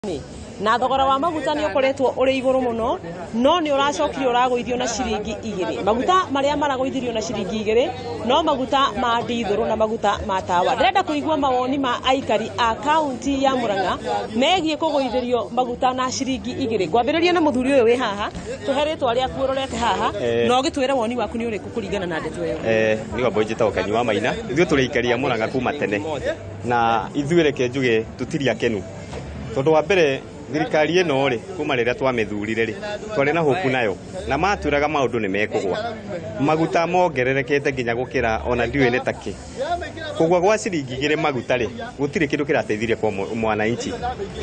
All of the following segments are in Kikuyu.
Na thogora wa maguta nĩ ũkoretwo ũrĩ igũrũ mũno, no nĩ ũracokire ũragũithio na ciringi 2. Maguta marĩa maragũithirio na ciringi 2 no maguta ma ndithũrũ na maguta ma tawa. Ndĩrenda kũigua mawoni ma aikari a kaunti ya Murang'a megiĩ kũgũithĩrio maguta na ciringi 2. Ngwambĩrĩria na mũthuri ũyũ wĩ haha, tũhe rĩtwa rĩaku ũrorete haha na ũgĩtwĩre woni waku nĩ ũrĩkũ kũringana na ndeto ĩyo. Niĩ Wambũi njĩtagwo Kanyi wa Maina. Ithuĩ tũrĩ aikari a Murang'a kuma tene, na ithuĩ reke njuge tũtirĩ akenu. Tondũ wa mbere thirikari ĩno rĩ, kuma rĩrĩa twamĩthurire rĩ, twarĩ na hope nayo, na matwĩraga maũndũ nĩ mekũgwa. Maguta mongererekete nginya gũkĩra ona ndiũĩ nĩ takĩ. Kũgwa gwa ciringi 2 maguta rĩ, gũtirĩ kĩndũ kĩrateithirie kwa mwananchi.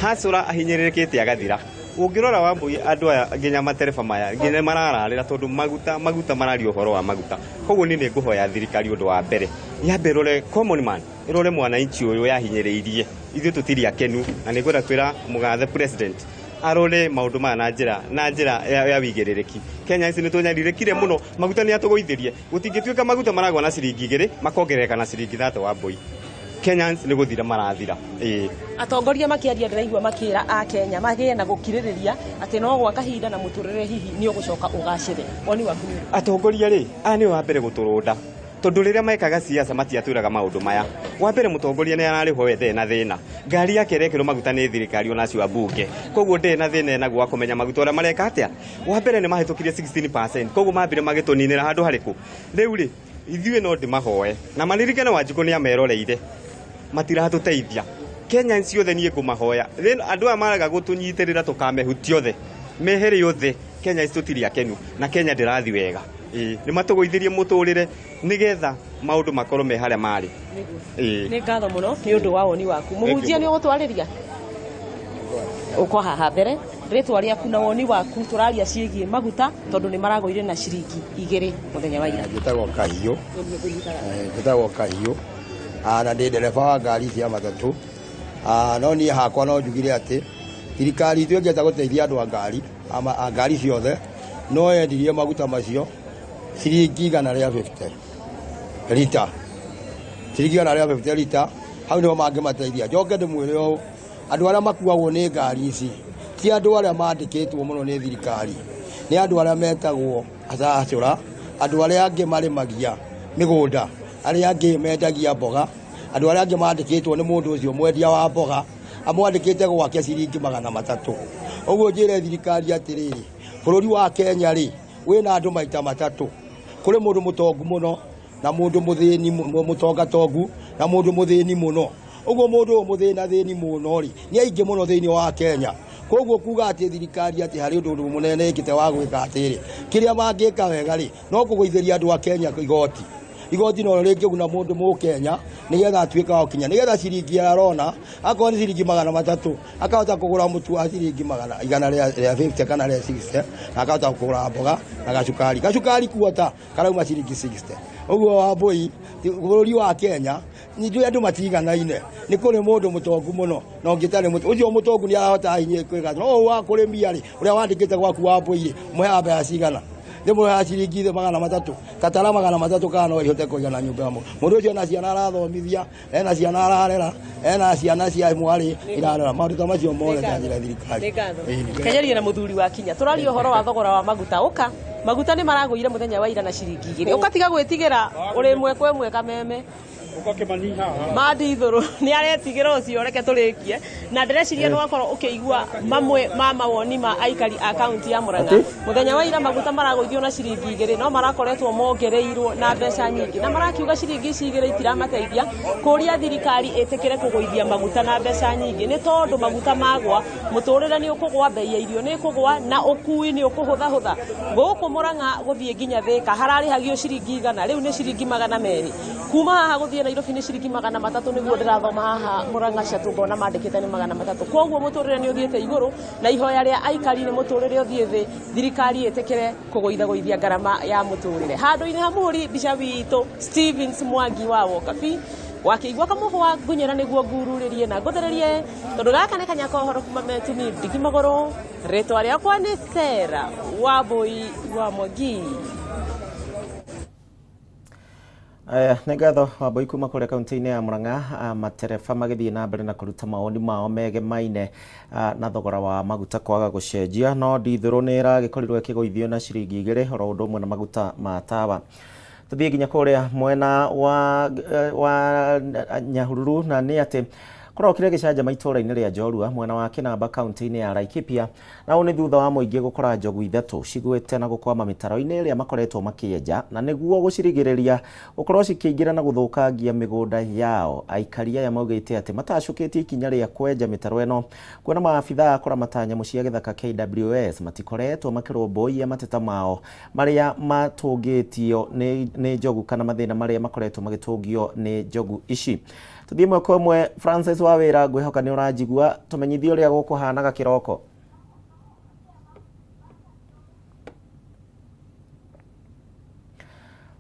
Hacũra ahinyĩrĩrĩkĩte agathira. Ũngĩrora Wambũi andũ aya nginya matereba maya nginya marararĩra tondũ maguta maguta mararia ũhoro wa maguta. Koguo niĩ nĩ ngũhoya thirikari ũndũ wa mbere, yambe ĩrore common man, ĩrore mwananchi ũyũ yahinyĩrĩirie. Ithuĩ tũtirĩ akenu na nĩ ngwenda kwĩra mũgathe president arore maũndũ maya na njĩra na njĩra ya wĩigĩrĩrĩki. Kenya ici nĩ tũnyarirĩkire mũno, maguta nĩ atũgũithirie. Gũtingĩtuĩka maguta maragwa na ciringi 2 makongerereka na ciringi 30 Wambũi. Kenyans nĩ gũthira marathira. Ĩĩ. Atongoria makĩaria ndĩraigua makĩra a Kenya magĩe na gũkirĩrĩria atĩ no gwa kahinda na mũtũrĩre hihi nĩ ũgũcoka ũgacĩre. Woni waku nĩ ũrĩkũ? Atongoria rĩ, aya nĩo a mbere gũtũrũnda. Tondũ rĩrĩa mekaga siasa matiatwĩraga maũndũ maya. Wa mbere mũtongoria nĩ ararĩhwo we ndarĩ na thĩna. Ngari yake ĩrekĩrwo maguta nĩ thirikari ona acio ambunge. Koguo ndarĩ na thĩna enaguo wa kũmenya maguta ũrĩa mareka atĩa. Wa mbere nĩ mahĩtũkirie 16%, koguo mambire magĩtũninĩra handũ harĩkũ? Rĩu rĩ, ithuĩ no ndĩmahoe na maririkane Wanjikũ nĩ ameroreire. Matiratũteithia. Kenyans ciothe niĩ ngũmahoya. Andũ aya maraga gũtũnyitĩrĩra tũkamehutia othe. Mehere othe. Kenya tũtirĩ akenu na Kenya ndĩrathiĩ wega. Ĩĩ, nĩ matũgũithĩrie mũtũrĩre nĩgetha maũndũ makorwo me harĩa marĩ. Ĩĩ. Nĩ ngatho mũno nĩ ũndũ wa woni waku. Mũhunjia nĩ ũgũtwarĩria? Ũkwa haha mbere, rĩtwa rĩaku na woni waku tũraria ciĩgiĩ maguta tondũ nĩ maragũire na ciringi 2 mũthenya wa ira. Njĩtagwo Kahiũ, njĩtagwo Kahiũ, na ndĩ ndereba wa ngari cia matatũ. No niĩ hakwa no njugire atĩ thirikari itũ ĩngĩenda gũteithia andũ a ngari, a ngari ciothe, no yendirie maguta macio ciringi 150 rita, ciringi 150 rita, hau nĩho mangĩmateithia. Njoke ndĩmwĩre ũũ, andũ arĩa makuagwo nĩ ngari ici ti andũ arĩa mandĩkĩtwo mũno nĩ thirikari, nĩ andũ arĩa metagwo acacũra, andũ arĩa angĩ marĩmagia mĩgũnda, arĩa angĩ mendagia mboga, andũ arĩa angĩ mandĩkĩtwo nĩ mũndũ ũcio mwendia wa mboga, amwandĩkĩte gwake ciringi 300. Ũguo njĩre thirikari atĩrĩrĩ, bũrũri wa Kenya rĩ, wĩna andũ maita matatũ. Kũrĩ mũndũ mũtongu mũno, na mũndũ mũthĩni, mũtongatongu, na mũndũ mũthĩni mũno. Ũguo mũndũ ũyũ mũthĩna thĩni mũno rĩ, nĩ aingĩ mũno thĩinĩ wa Kenya. Koguo kuga atĩ thirikari atĩ harĩ ũndũ mũnene ĩkĩte wa gwĩka atĩrĩ, kĩrĩa mangĩka wega rĩ, no kũgũithĩria andũ a Kenya igoti. Igoti no rĩngĩguna mũndũ mũkenya nĩgetha atuĩke wa gũkinya, nĩgetha ciringi ĩrĩa arona akorwo nĩ ciringi 300 akahota kũgũra mũtu wa ciringi magana 150 kana rĩa 60, na akahota kũgũra mboga na gacukari. Gacukari kuota karauma ciringi 60. Ũguo Wambũi, bũrũri wa Kenya ningĩ andũ matiganaine, nĩ kũrĩ mũndũ mũtongu mũno na ũngĩ ũtarĩ mũtongu. Ũcio mũtongu nĩ arahota hinya kwĩka, no ũyũ wa kũrĩmia rĩ, ũrĩa wandĩkĩte gwaku Wambũi rĩ, ũmũheaga mbeca cigana? Ndĩmũheaga ciringi 300, tatara 300 kana no ihote kũigana nyũmba ya mũndũ. Mũndũ ũcio ena ciana arathomithia, ena ciana ararera, ena ciana cia mwarĩ irarera. Maũndũ ta macio mothe ta njĩra thirikari. Nĩ ngatho. Kenyeria na mũthuri wa kinya. Tũraria ũhoro wa thogora wa maguta. Ũka. Maguta nĩ maragũire mũthenya wa ira na ciringi 2. Ũka tiga gwĩtigĩra ũrĩ ĩmwe kwa ĩmwe kameme. Ma ndithũrũ nĩ aretigĩra ũcio, reke tũrĩkie na ndĩreciria nĩ wakorwo ũkĩigua mamwe ma mawoni ma aikari a kaunti ya Murang'a. Mũthenya wa ira maguta maragũithio na ciringi 2, no marakoretwo mongereirwo na mbeca nyingĩ, na marakiuga ciringi ici 2 itiramateithia, kũria thirikari ĩtĩkĩre kũgũithia maguta na mbeca nyingĩ, nĩ tondũ maguta magwa mũtũrĩre nĩ ũkũgwa, bei ya irio nĩ ĩkũgwa na ũkui nĩ ũkũhũthahũtha. Gũkũ Murang'a gũthiĩ nginya Thĩka hararĩhagio ciringi 100, rĩu nĩ ciringi 200. Kuma haha gũthiĩ Nairobi nĩ ciringi 300, nĩguo ndĩrathoma haha Murang'a Chatũ ngona mandĩkĩte nĩ 300. Koguo mũtũrĩre nĩ ũthiĩte igũrũ, na ihoya rĩa aikari nĩ mũtũrĩre ũthiĩ thĩ, thirikari ĩtĩkĩre kũgũithagũithia ngarama ya mũtũrĩre. Handũ-inĩ ha mũhũri mbica witũ Stevens Mwangi wa Wokabi, wakĩigua kamũhwa ngunyĩra nĩguo ngururĩrie na ngũthererie, tondũ gaka nĩ kanya ka ũhoro kuma Metumi Ndigi Magũrũ. Rĩtwa rĩakwa nĩ Sarah Wambui wa Mwangi. Aya nĩ ngatho Wambui kuma kũrĩa kaunti-inĩ ya Murang'a. Matereba magĩthiĩ na mbere na kũruta mawoni mao megemaine na thogora wa maguta kwaga gũcenjia, no ndithũrũ nĩ ĩragĩkorirwo ĩkĩgũithio na ciringi 2 oro ũndũ ũmwe na maguta ma tawa. Tũthiĩ nginya kũrĩa mwena wa Nyahururu, na nĩ atĩ kũrokire gĩcanjama itũũra-inĩ rĩa Njorua mwena wa Kĩnamba kaunti-inĩ ya Laikipia, na ũũ nĩ thutha wa mũingĩ gũkora njogu 3 cigwĩte na gũkwama mĩtaro-inĩ ĩrĩa makoretwo makĩenja na nĩguo gũcirigĩrĩria gũkorwo cikĩingĩra na gũthũkangia mĩgũnda yao. Aikari aya maugĩte atĩ matacũkĩtie ikinya rĩa kwenja mĩtaro ĩno kuona maabithaa a kũramata nyamũ cia gĩthaka KWS matikoretwo makĩrũmbũiya mateta mao marĩa matũngĩtio nĩ njogu kana mathĩna marĩa makoretwo magĩtũngio nĩ njogu ici. Tũthiĩ ĩmwe kwa ĩmwe. Francis wa wĩra, ngwĩhoka nĩ ũranjigua, tũmenyithie ũrĩa gũkũhanaga kĩroko.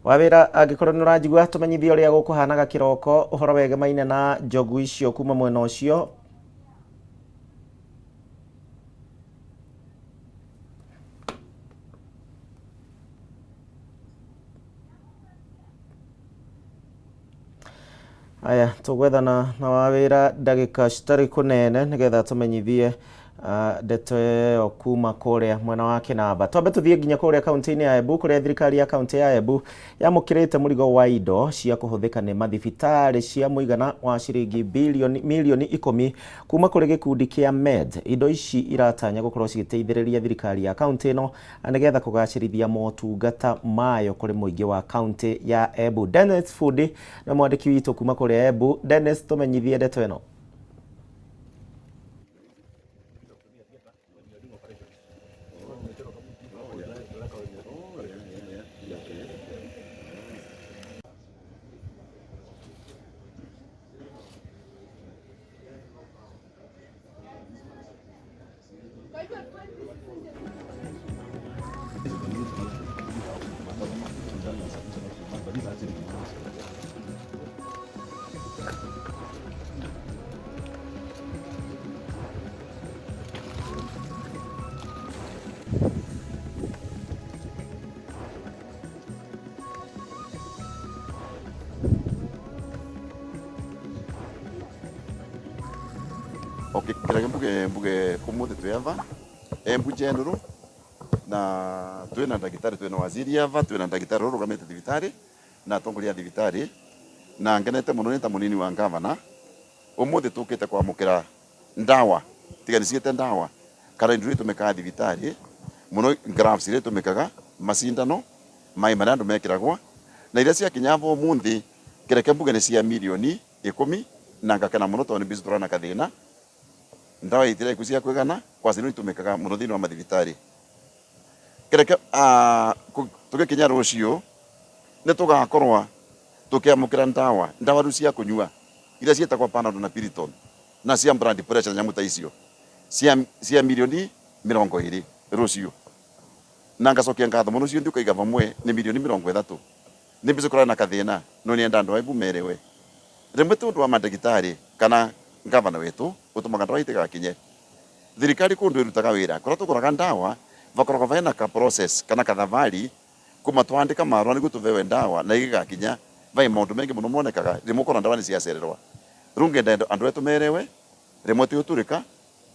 Wawĩra, angĩkorwo nĩ ũranjigua, tũmenyithie ũrĩa gũkũhanaga kĩroko ũhoro wegemaine na njogu icio kuma mwena ũcio. Aya, tũgwethana na wawĩra ndagĩka citarĩ kũnene nĩgetha tũmenyithie ndeto ĩyo kuma kũrĩa mwena wa Kĩnamba. Twambe tũthiĩ nginya kũrĩa kaunti-inĩ ya Embu, kũrĩa thirikari ya kaunti ya Embu yamũkĩrĩte mũrigo wa indo cia kũhũthĩka nĩ mathibitarĩ cia mũigana wa ciringi milioni 10 kuma kũrĩ gĩkundi kĩa MED. Indo ici iratanya gũkorwo cigĩteithĩrĩria thirikari ya kaunti ĩno nĩgetha kũgacĩrithia motungata mayo kũrĩ mũingĩ wa kaunti ya Embu. Dennis Fundi nĩ mwandĩki witũ kuma kũrĩa Embu. Dennis, tũmenyithie ndeto ĩno. Okay, kiraga mbuge umuthi twi ava Embu General na twina ndagitari, twina waziri ava, twina ndagitari urugamite thibitari na atongoria a thibitari, na ngenete muno ni ta munini wa gavana umuthi tukite kwamukira ndawa tiganicite ndawa kana indo iria itumikaga thibitari muno, gloves iria itumikaga, macindano mai maria andu mekiragwa, na iria ciakinya ava umuthi kireke mbuge ni cia milioni 10, na ngakena muno tondu ni mbici turana kathina ndawa itira iku cia kwigana kwa cino itumikaga muno thiini wa mathibitari. Kireke tugikinya rucio ni tugakorwa tukiamukira ndawa riu cia kunyua iria cietagwo Panadol na Piriton na cia blood pressure nyamu ta icio cia milioni 20 rucio, na ngacokia ngatho muno cio ndiukaiga vamwe ni milioni 30 ni mbici kurana na kathina no nienda andu a Embu merewe rimwe tundu wa mandagitari kana gavana wetu utumaga ndawa itigakinye thirikari kundu irutaga wira kuria tuguraga ndawa vakoragwo vena ka process kana kathavari kuma twandika marua niguo tuvewe ndawa na igigakinya vai maundu mengi muno monekaga rimwe ukona ndawa ni ciacererwa. Riu ngenda andu etu merewe rimwe ti uturika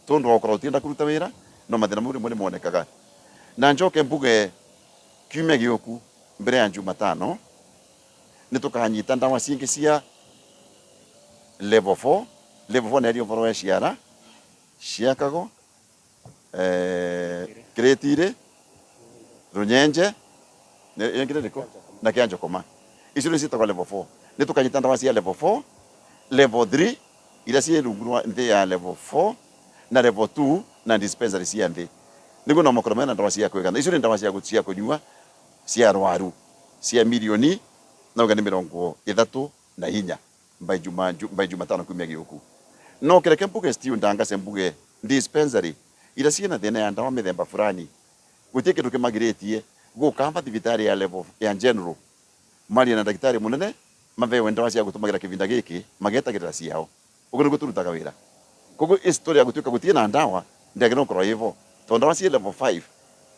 tondu wa gukorwo utienda kuruta wira no mathina mau rimwe ni monekaga. Na njoke mbuge kiumia giuku mbere ya Jumatano ni tukanyita ndawa cingi cia level 4. Level 4 nĩ ũhoro wa ciara ciakago kiritiri runyenje ĩngĩ nĩ na kia njokoma, icio nĩ ciĩtagwo level 4. Nĩ tukanyita ndawa cia level 4, level 3 iria ciĩ rungu rwa nthĩ ya level 4 na level 2 na dispensary cia nthĩ, nĩguo no makorwo mena ndawa cia kwĩgana. Icio nĩ ndawa cia kũnyua cia arwaru cia milioni nauga nĩ 34 by Jumatano kiumia gĩũku. No kireke mbuge stiu ndangase mbuge dispensary ira ciĩna thĩna ya ndawa mĩthemba fulani gũtirĩ kĩndũ kĩmagirĩtie gũka thibitarĩ ya level ya general marie na ndagĩtarĩ mũnene mavewe ndawa cia gũtũmagĩra kĩvinda gĩkĩ magetagĩrĩra ciao. Ũguo nĩguo tũrutaga wĩra. Koguo history ya gũtuĩka gũtirĩ na ndawa ndĩagĩrĩirwo gũkorwo ĩvo tondũ ndawa ciĩ level 5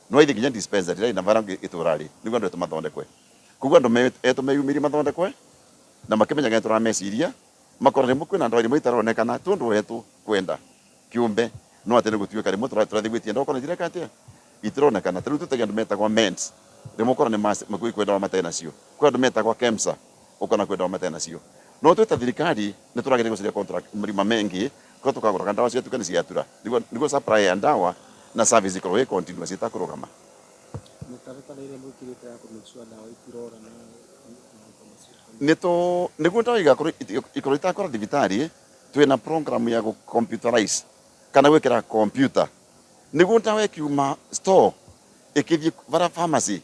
no ithiĩ nginya dispensary ĩrĩa ĩna bara itũra rĩ nĩguo andũ etũ mathondekwe. Koguo andũ etũ meyumĩrie mathondekwe. Na makimenyaga turameciria makora rimwe kwina ndawa rimwe itaronekana tundu wetu kwenda kiumbe no ati ni gutuika rimwe turathi gwitia ndawa kona itireka atia itironekana. Ta riu tutegi andu metagwa mens rimwe ukora ni makui kwenda wa matena cio, kwi andu metagwa KEMSA ukona kwenda wa matena cio. No twita thirikari ni turageria gucaria contract marima mengi kuria tukaguraga ndawa ciatuka ni ciatura niguo supply ya ndawa na service ikorwo ĩ continuous itakurugama. Mĩtaratara ĩrĩa mwĩkĩrĩte ya kũ-make sure ndawa itirora na nito niguo ndawa igakorwo ikorwo itakora thibitari, twina program ya computerize kana gwikira computer niguo ndawa ikiuma store ikithie vara pharmacy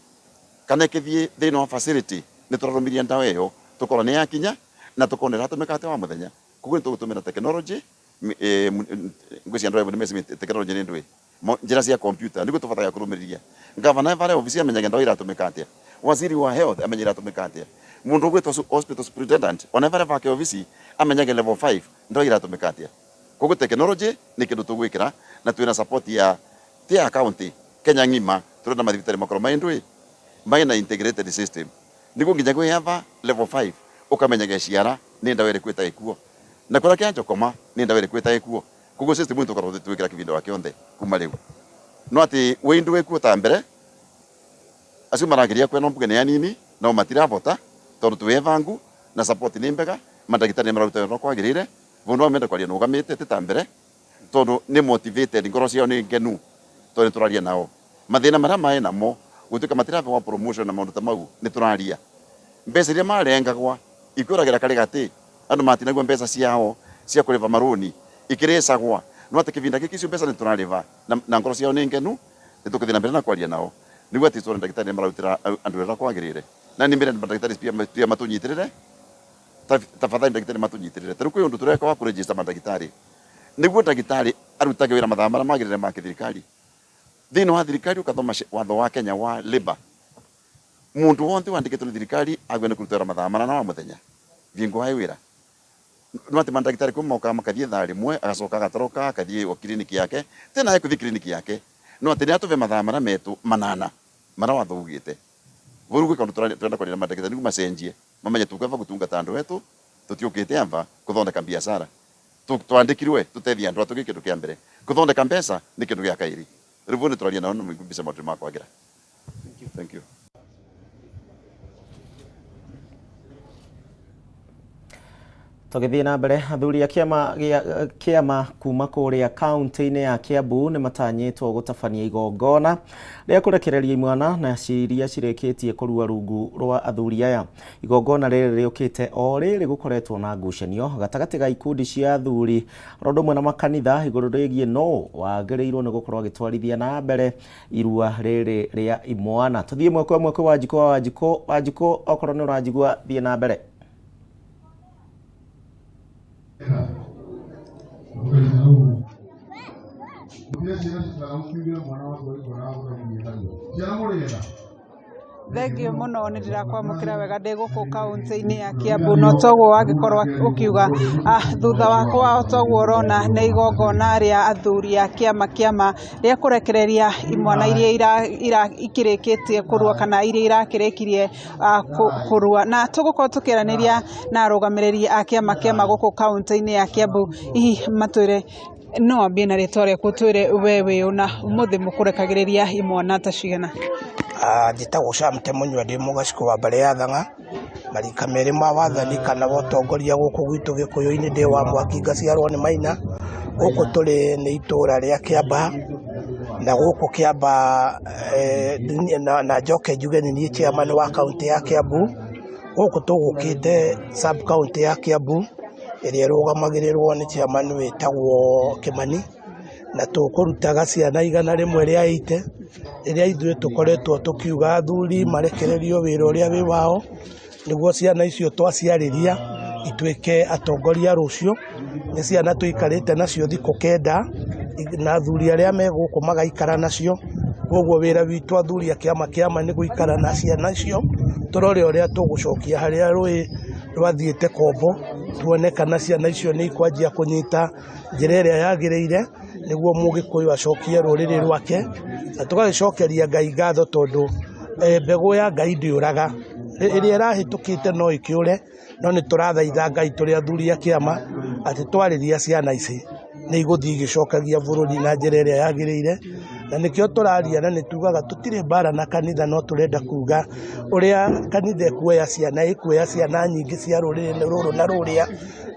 kana ikithie thiini wa facility ni turarumiria ndawa iyo tukora ni yakinya na tukona iratumika atia wa muthenya. Koguo ni tugutumira technology ngwiciria andu aya ni technology ni ndui njira cia computer niguo tubataga kurumiriria. Gavana vara ofisi amenyage ndawa iratumika atia, waziri wa health amenye iratumika atia, mundu ugwitwo hospital superintendent ona vara vake ofisi amenyage level 5 ndawa iratumika atia. Koguo technology ni kindu tugwikira na twina support ya ti ya county Kenya ng'ima turenda mathibitari makorwo mai ndui maina integrated system niguo nginya gwiyava level 5 ukamenyaga ciara ni ndawa iriku ĩtarĩ kuo na kuria kia njokoma ni ndawa iriku ĩtarĩ kuo. Koguo system ĩno tukorwo twikira kibindo wa kionthe kuma riu no ati windu wikuo ta mbere acio marageria kwena mbuge ni anini no matiravota tondu twi evangu na support ni mbega mandagitari ni mararuta wira kwagirire vau no menda kwaria nugamite ti ta mbere tondu ni motivated ngoro ciao ni ngenu tondu ni turaria nao mathina maria mai namo gutuika matirabewa promotion na maundu ta mau ni turaria mbeca iria marengagwa ikwiragira kari gati andu matinagua mbeca ciao cia kuriva maruni ikirecagwa no ati kivinda giki icio mbeca ni turariva na ngoro ciao ni ngenu ni tukuthii na mbere na kwaria nao niguo ati tuone ndagitari ni mararutira andu wira kwagirire na ni mbere ndagitari pia matunyitirire tafadhali ndagitari matunyitirire ta riu kwi undu tureka wa kuregister mandagitari niguo ndagitari arutage wira mathaa maria magirire ma kithirikari thiini wa thirikari ukathoma watho wa Kenya wa labor mundu wonthe wandikitwo ni thirikari agwe ni kuruta wira mathaa manana wa muthenya vingo wa wira no ati mandagitari kuma mokaga makathie thaa rimwe agacoka agatoroka akathie o kiriniki yake tena ekuthie kiriniki yake no ati ni atuve mathaa maria metu manana maria watho ugite vau gwika undu turenda kwaria na mandagitari niguo macenjie mamenye tukweva gutungata andu etu tutiukite ava kuthondeka biashara twandikirwe tutethie andu atu gi kindu kia mbere kuthondeka mbeca ni kindu gia kairi riu vau ni turaria nao na mbica maundu makwagira. Thank you. Tũgĩthiĩ na mbere, athuri a kĩama gĩa kĩama kuma kũrĩa kaunti-inĩ ya Kiambu nĩ matanyĩtwo gũtabania igongona rĩa kũrekereria imwana na ciria cirĩkĩtie kũrua rungu rwa athuri aya. Igongona rĩrĩ rĩũkĩte o rĩrĩ gũkoretwo na ngucanio gatagatĩ ga ikundi cia athuri oro ũndũ ũmwe na makanitha igũrũ rĩgiĩ no wagĩrĩirwo nĩ gũkorwo agĩtwarithia na mbere irua rĩrĩ rĩa imwana. Tũthiĩ ĩmwe kwa ĩmwe kwĩ Wanjikũ wa Wanjikũ. Wanjikũ, okorwo nĩ ũranjigua thiĩ na mbere. Thengio muno nĩ ndĩrakwamũkĩra wega ndĩ gũkũ kaunti-inĩ ya Kiambu no toguo wagĩkorwo ũkiuga thutha wakwa o toguo ũrona nĩ igongona rĩa athuri a kĩama kĩama rĩa kũrekereria imwana iria ikĩrĩkĩtie kũrua kana iria irakĩrĩkirie kũrua na tũgũkorwo tũkĩaranĩria na arũgamĩrĩri a kĩama kĩama gũkũ kaunti-inĩ ya Kiambu. Hihi matwĩre no wambie na rĩtwa rĩaku ũtwĩre we wĩ ũ na ũmũthĩ mũkũrekagĩrĩria imwana ta cigana? Njĩtagwo Sam Temunyua ndĩ mũgacikũ wa mbarĩ ya Thang'a marika merĩ ma wathani kana wa ũtongoria gũkũ gwitũ Gĩkũyũ-inĩ ndĩ wa mwaki ngaciarwo nĩ Maina. Gũkũ tũrĩ nĩ itũra rĩa Kĩambaa na gũkũ Kĩambaa na njoke njuge nĩ niĩ chairman wa kaunti ya Kiambu. Gũkũ tũgũkĩte sub county ya Kiambu ĩrĩa ĩrũgamagĩrĩrwo nĩ chairman wĩtagwo Kĩmani na tũkũrutaga ciana 180 rĩrĩa ithuĩ tũkoretwo tũkiuga athuri marekererio wĩra ũrĩa wĩ wao nĩguo ciana icio twaciarĩria ituĩke atongoria rũciũ. Nĩ ciana tũikarĩte nacio thikũ 9 na athuri arĩa me gũkũ magaikara nacio. Koguo wĩra witũ athuri a kĩama kĩama nĩ gũikara na ciana icio tũrore ũrĩa tũgũcokia harĩa rũĩ rwathiĩte kombo tuone kana ciana icio nĩ ikwanjia kũnyita njĩra ĩrĩa yagĩrĩire nĩguo mũgĩkũyũ acokie rũrĩrĩ rwake na tũgagĩcokeria Ngai ngatho tondũ mbegũ ya Ngai ndĩũraga. Ĩrĩa ĩrahĩtũkĩte no ĩkĩũre, no nĩ tũrathaitha Ngai tũrĩ athuri a kĩama atĩ twarĩria ciana ici nĩ igũthiĩ igĩcokagia bũrũri na njĩra ĩrĩa yagĩrĩire, na nĩkĩo tũraria na nĩ tugaga tũtirĩ mbara na kanitha, no tũrenda kuga ũrĩa kanitha ĩkuoya ciana, ĩkuoya ciana nyingĩ cia rũrĩrĩ rũrũ na rũrĩa,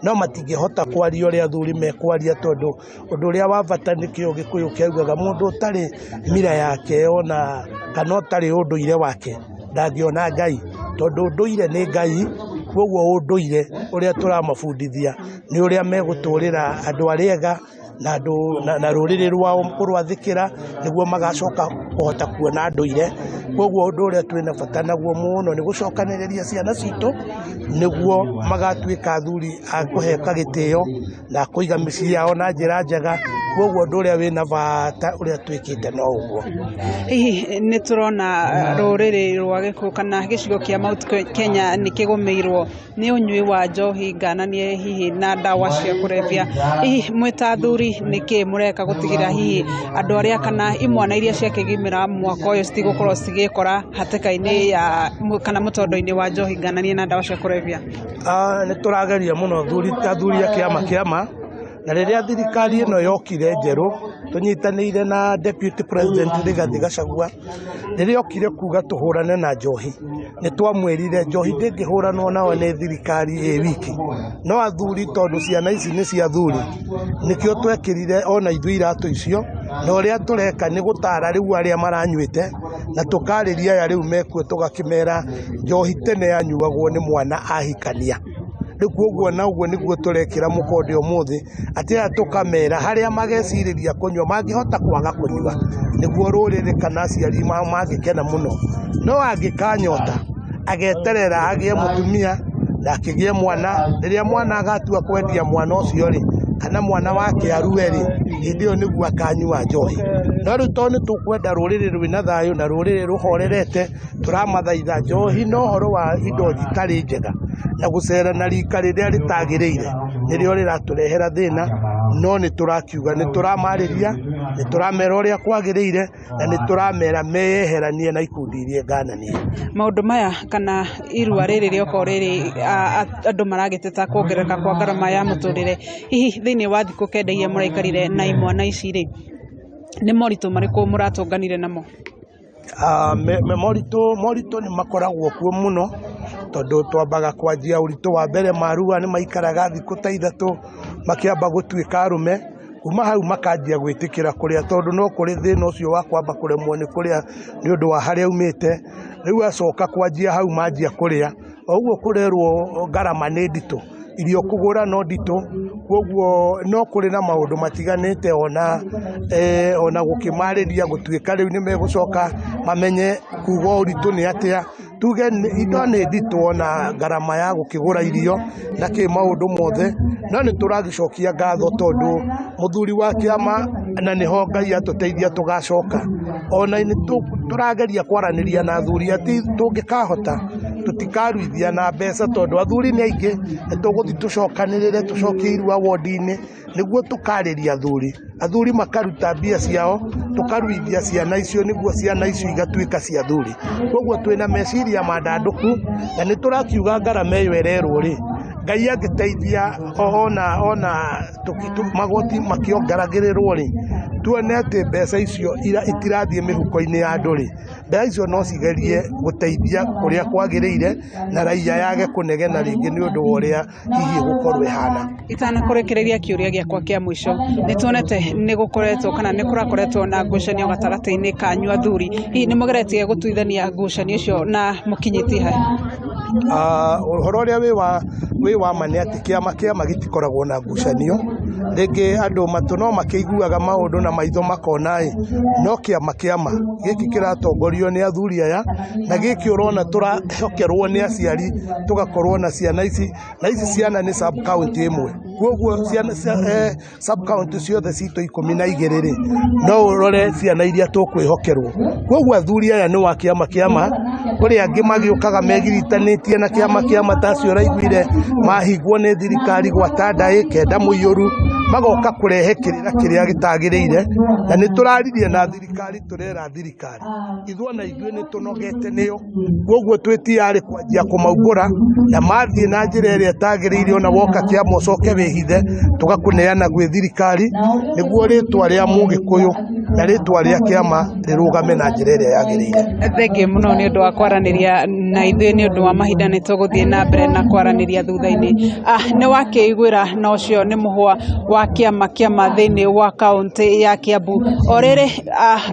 no matingĩhota kwaria ũrĩa athuri mekwaria, tondũ ũndũ ũrĩa wa bata nĩkĩo Gĩkũyũ kĩaugaga mũndũ ũtarĩ mira yake ona kana ũtarĩ ũndũire wake ndangĩona Ngai, tondũ ũndũire nĩ Ngai. Koguo ũndũire ũrĩa tũramabundithia nĩ ũrĩa megũtũrĩra andũ arĩa ega na andũ na rũrĩrĩ rwao kũrwathĩkĩra, nĩguo magacoka kũhota kuona ndũire. Koguo ũndũ ũrĩa twĩna bata naguo mũno nĩ gũcokanĩrĩria ciana citũ, nĩguo magatuĩka athuri a kũheka gĩtĩo na kũiga mĩciĩ yao na njĩra njega. Koguo ũndũ ũrĩa wĩna bata ũrĩa twĩkĩte no ũguo. Hihi nĩ tũrona rũrĩrĩ rwa Gĩkũyũ kana gĩcigo kĩa Mount Kenya nĩ kĩgũmĩirwo nĩ ũnyui wa njohi ngananie hihi na ndawa cia kũrebia. Hihi mwĩ ta athuri nĩkĩ mũreka gũtigĩrĩra hihi andũ arĩa kana imwana iria ciakĩgimara mwaka ũyũ citigũkorwo cigĩkora hatĩka-inĩ ya kana mũtondo-inĩ wa njohi ngananie na ndawa cia kũrebia? Nĩ tũrageria mũno athuri a kĩama kĩama, na rĩrĩa thirikari ĩno yokire njerũ tũnyitanĩire na Deputy President Rigathi Gachagua, rĩrĩa okire kuga tũhũrane na njohi, nĩ twamwĩrire njohi ndĩngĩhũranwo nayo nĩ thirikari ĩ wiki, no athuri tondũ ciana ici nĩ cia athuri, nĩkĩo twekĩrire ona ithuĩ iratũ icio, na ũrĩa tũreka nĩ gũtara rĩu arĩa maranyuĩte, na tũkarĩria aya rĩu mekuo tũgakĩmera njohi tene yanyuagwo nĩ mwana ahikania. Rĩu koguo na ũguo nĩguo tũrekĩra mũkonde ũmũthĩ, atĩ aya tũkamera harĩa magecirĩria kũnyua mangĩhota kwaga kũnyua, nĩguo rũrĩrĩ kana aciari mao mangĩkena mũno. No angĩkanyota ageterera agĩe mũtumia na akĩgĩe mwana, rĩrĩa mwana agatua kwendia mwana ũcio rĩ, kana mwana wake arue rĩ, hĩndĩ ĩyo nĩguo akanyua njohi. No rĩu tondũ nĩ tũkwenda rũrĩrĩ rwĩna thayũ na rũrĩrĩ rũhorerete, tũramathaitha njohi na ũhoro wa indo itarĩ njega na gũcera na rika rĩrĩa rĩtagĩrĩire nĩrĩo rĩratũrehera thĩna, no nĩ tũrakiuga nĩ tũramarĩria, nĩ tũramera ũrĩa kwagĩrĩire, na nĩ tũramera meyeheranie na ikundi iria ngananie. Maũndũ maya kana irua rĩrĩ rĩokorwo rĩrĩ andũ maragĩteta kuongerereka kwa ngarama ya mũtũrĩre, hihi thĩinĩ wa thikũ kenda iria mũraikarire na imwana ici rĩ, nĩ moritũ marĩkũ mũratũnganire namo? Moritũ nĩ makoragwo kuo mũno, tondũ twambaga kwanjia ũritũ wa mbere marua nĩ maikaraga thikũ ta ithatũ makĩamba gũtuĩka arũme, kuma hau makanjia gwĩtĩkĩra kũrĩa, tondũ no kũrĩ thĩna ũcio wa kwamba kũremwo nĩ kũrĩa nĩ ũndũ wa harĩa aumĩte. Rĩu acoka kwanjia hau manjia kũrĩa, o ũguo kũrerwo ngarama nĩ nditũ, irio kũgũra no nditũ, koguo no kũrĩ na maũndũ matiganĩte ona gũkĩmarĩria gũtuĩka rĩu nĩ megũcoka mamenye kuga ũritũ nĩ atĩa. Tuge indo nĩ nditũ ona ngarama ya gũkĩgũra irio na kĩ maũndũ mothe, no nĩ tũragĩcokia ngatho tondũ mũthuri wa kĩama na nĩho Ngai atũteithia tũgacoka. Ona nĩ tũrageria kwaranĩria na athuri atĩ tũngĩkahota tũtikaruithia na mbeca tondũ athuri nĩ aingĩ, nĩ tũgũthiĩ tũcokanĩrĩre tũcokie irua wodi-inĩ nĩguo tũkarĩria athuri, athuri makaruta mbia ciao tũkaruithia ciana icio nĩguo ciana icio igatuĩka cia athuri. Koguo twĩna meciria mandandũku na nĩ tũrakiuga ngarama ĩyo ĩrerwo rĩ, Ngai angĩteithia ona magoti makĩongeragĩrĩrwo rĩ, tuone atĩ mbeca icio itirathiĩ mĩhuko-inĩ ya andũ rĩ, mbeca icio no cigerie gũteithia kũrĩa kwagĩrĩire na raia yage kũnegena rĩngĩ nĩ ũndũ wa ũrĩa hihi ĩgũkorwo ĩhana. Itanakũrĩkĩrĩria kĩũria gĩakwa kĩa mũico, nĩ tuonete nĩ gũkoretwo kana nĩ kũrakoretwo na ngucanio gatagatĩ-inĩ kanyu athuri, hihi nĩ mũgeretie gũtuithania ngucanio icio na mũkinyĩtie ha? Ũhoro ũrĩa wĩ wa ma nĩ atĩ kĩama kĩama gĩtikoragwo na ngucanio, rĩngĩ andũ matũ no makĩiguaga maũndũ na maitho makona ĩ, no kĩama kĩama gĩkĩ kĩratongorio nĩ athuri aya, na gĩkĩ ũrona tũrahokerwo nĩ aciari tũgakorwo na ciana ici, na ici ciana nĩ sub county ĩmwe, koguo ciana sub county ciothe citũ 12 rĩ, no ũrore ciana iria tũkwĩhokerwo. Koguo athuri aya nĩ wa kĩama kĩama, kũrĩ angĩ magĩũkaga megiritanĩtie na kĩama kĩama ta acio ũraiguire mahingwo nĩ thirikari gwata ndaĩ kenda mũiyũru, Magoka kũrehe kĩrĩra kĩrĩa gĩtagĩrĩire, na nĩ tũraririe na thirikari, tũrera thirikari ithuĩ ona ithuĩ nĩ tũnogete nĩo, koguo twĩ tayarĩ kwanjia kũmaumbũra, na mathiĩ na njĩra ĩrĩa ĩtagĩrĩire, ona woka kĩama ũcoke wĩhithe, tũgakũneana gwĩ thirikari nĩguo rĩtwa rĩa Mũgĩkũyũ na rĩtwa rĩa kĩama rĩrũgame na njĩra ĩrĩa yagĩrĩire. Thengiũ mũno nĩ ũndũ wa kwaranĩria na ithuĩ, nĩ ũndũ wa mahinda nĩ tũgũthiĩ na mbere na kwaranĩria thutha-inĩ. Nĩ wakĩiguĩra na ũcio nĩ mũhwa wa kĩama kĩama thĩinĩ wa kaũntĩ ya Kiambu. O rĩrĩ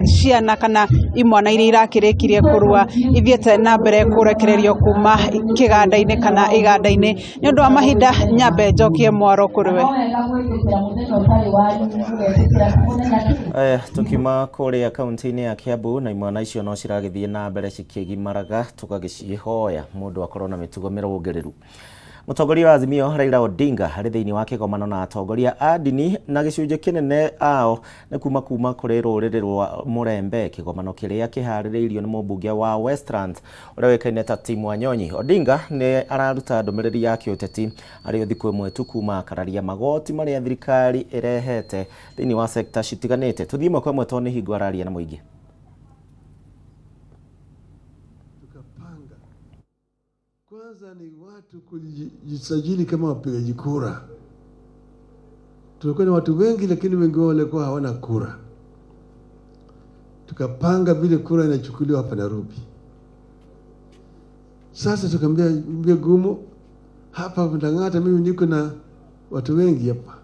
ciana kana imwana iria irakĩrĩkirie kũrua ithiĩte na mbere kũrekererio kuma kĩganda-inĩ kana iganda-inĩ. Nĩ ũndũ wa mahinda nyambe njokie mwaro kũrĩ we. Tukiuma kũrĩa kaunti-inĩ ya Kiambu na imwana icio no ciragĩthiĩ na mbere cikĩgimaraga, tũgagĩcihoya mũndũ akorwo na mĩtugo mĩrũngĩrĩru. Mũtongoria wa Azimio Raila Odinga arĩ thĩinĩ wa kĩgomano na atongoria a ndini na gĩcunjĩ kĩnene ao nĩ kuma kũrĩ rũrĩrĩ rwa Mũrembe, kĩgomano kĩrĩa kĩharĩrĩirio nĩ mũmbunge wa Westlands ũrĩa ũĩkaine ta Tim Wanyonyi. Odinga nĩ araruta ndũmĩrĩri ya kĩũteti arĩ o thikũ ĩmwe tu kuma akararia magoti marĩa thirikari ĩrehete thĩinĩ wa sekta citiganĩte. Tũthiĩ ĩmwe kwa ĩmwe tondũ nĩ hingo araria na mũingĩ. Tukapanga kwanza ni watu kujisajili kama wapigaji kura. Tulikuwa na watu wengi, lakini wengi wao walikuwa hawana kura. Tukapanga vile kura inachukuliwa hapa Nairobi. Sasa tukaambia Gumo, hapa Lang'ata mimi niko na watu wengi hapa,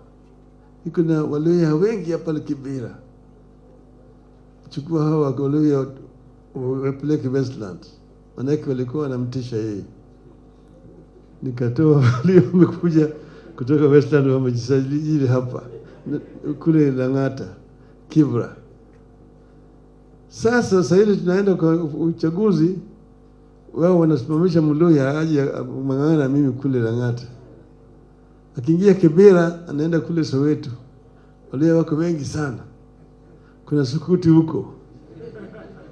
niko na Waluhya wengi hapa Kibera, chukua hawa Waluhya wapeleke Westlands, manake walikuwa wanamtisha yeye. Nikatoa walio wamekuja kutoka Westland wamejisajili hapa kule Lang'ata Kibra. Sasa hivi tunaenda kwa uchaguzi, wao wanasimamisha Mluhya aje mang'ana na mimi kule Lang'ata. Akiingia Kibera anaenda kule Soweto. Walio wako wengi sana. Kuna sukuti huko.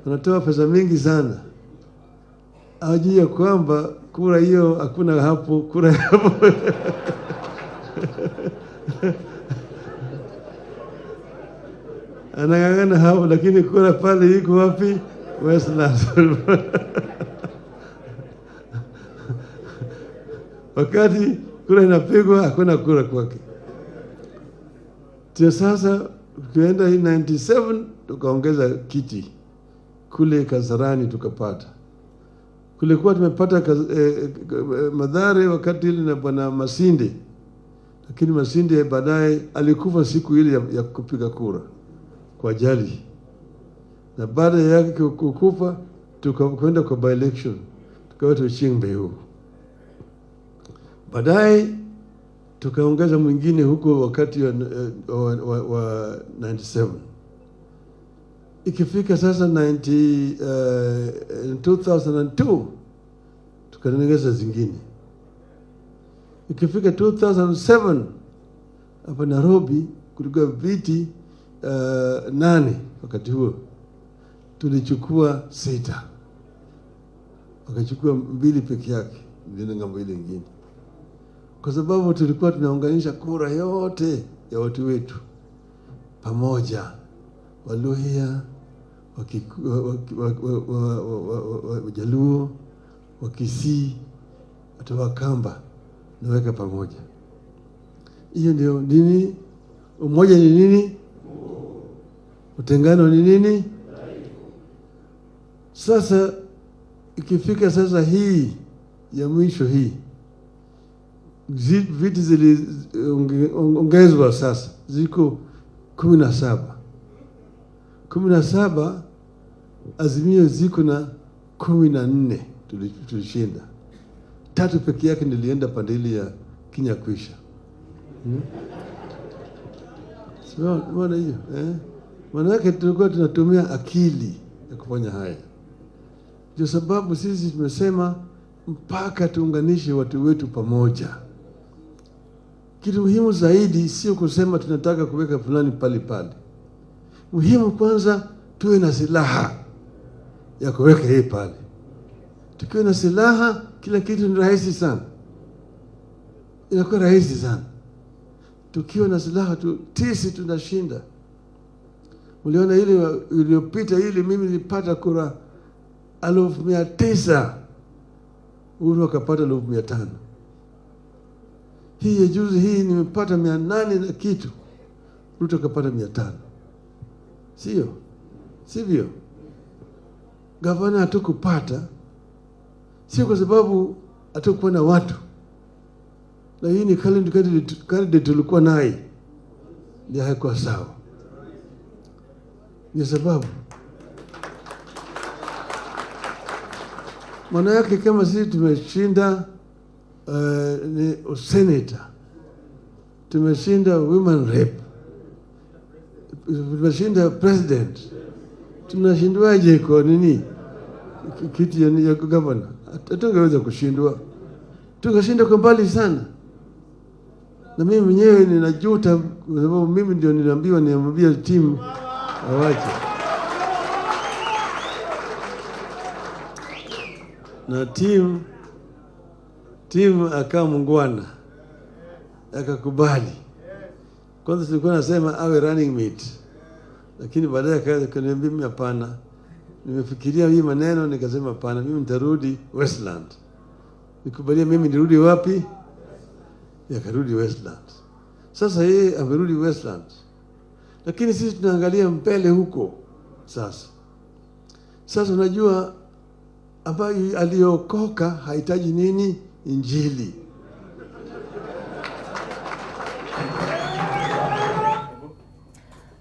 Wanatoa pesa mingi sana. Hawajui ya kwamba kura hiyo hakuna hapo, kura hapo. Anang'ang'ana hapo, lakini kura pale iko wapi? Westlands. Wakati kura inapigwa hakuna kura kwake. Tio sasa tukienda 97 tukaongeza kiti kule Kasarani tukapata. Kulikuwa tumepata Mathare wakati ile na bwana Masinde, lakini Masinde baadaye alikufa siku ile ya kupiga kura kwa ajali, na baada yake kukufa tukakwenda kwa by election, tukawa tuchimbe huko. Baadaye tukaongeza mwingine huko wakati wa 97. Ikifika sasa 2002 tukaongeza zingine. Ikifika 2007 hapa Nairobi kulikuwa viti 8 wakati huo, tulichukua 6, wakachukua 2 peke yake, ndio ngambo ile nyingine, kwa sababu tulikuwa tunaunganisha kura yote ya watu wetu pamoja, Waluhya, Wajaluo, Wakisii, hata Wakamba, naweka pamoja. Hiyo ndio nini? Umoja ni nini? Utengano ni nini? Sasa ikifika sasa hii ya mwisho hii, viti ziliongezwa sasa ziko 17. 17 Azimio ziko na 14 tulishinda. 3 peke yake nilienda pande ile ya Kenya kuisha. Mbona hiyo? Maana tulikuwa tunatumia akili ya kufanya haya. Ndio sababu sisi tumesema mpaka tuunganishe watu wetu pamoja. Kitu muhimu zaidi sio kusema tunataka kuweka fulani pale pale. Muhimu kwanza tuwe na silaha ya kuweka hii pale. Tukiwa na silaha kila kitu ni rahisi sana. Inakuwa rahisi sana. Tukiwa na silaha tu, sisi tunashinda. Uliona ile iliyopita ile, mimi nilipata kura 9,000, Uhuru akapata 5,000. Hii ya juzi hii nimepata 800 na kitu, Ruto akapata 500. Sio sivyo? Gavana hatukupata, sio kwa sababu hatukuwa na watu, lakini candidate tulikuwa naye ndio haikuwa sawa, ni sababu. Maana yake kama sisi tumeshinda ni senator, tumeshinda women rep, tumeshinda president, tunashindwaje kwa nini kiti ya governor? Hatungeweza kushindwa, tungeshinda kwa mbali sana. Na mimi mwenyewe ninajuta kwa sababu mimi ndio niliambiwa niambie timu awache. Na timu akawa mungwana, akakubali. Kwanza tulikuwa nasema awe running mate, lakini baadaye akaanza kuniambia mimi hapana. Nimefikiria hii maneno nikasema hapana, mimi nitarudi Westland. Nikubalia mimi nirudi wapi? Yakarudi Westland. Sasa yeye amerudi Westland, lakini sisi tunaangalia mbele huko sasa. Sasa unajua ambayo aliokoka hahitaji nini? Injili.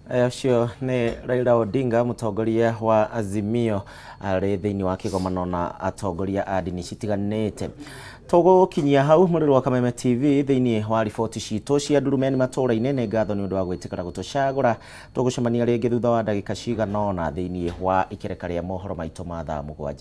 Ũcio nĩ Raila Odinga mũtongoria wa Azimio arĩ thĩinĩ wa kĩgomano na atongoria a ndini citiganĩte. Tũgũkinyia hau mũrĩro wa Kameme TV thĩinĩ wa riboti citũ cia ndurumeni matũra-inĩ. Nĩ ngatho nĩ ũndũ wa gwĩtĩkĩra gũtũcagũra. Tũgũcemania rĩngĩ thutha wa ndagĩka cigana ũna thĩinĩ wa ikereka rĩa mohoro maitũ ma thaa 7.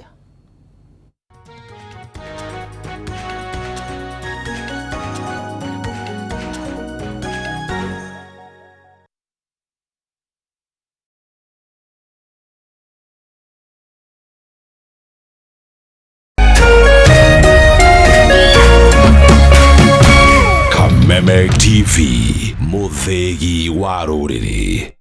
Kameme TV, mũthĩgi wa rũrĩrĩ.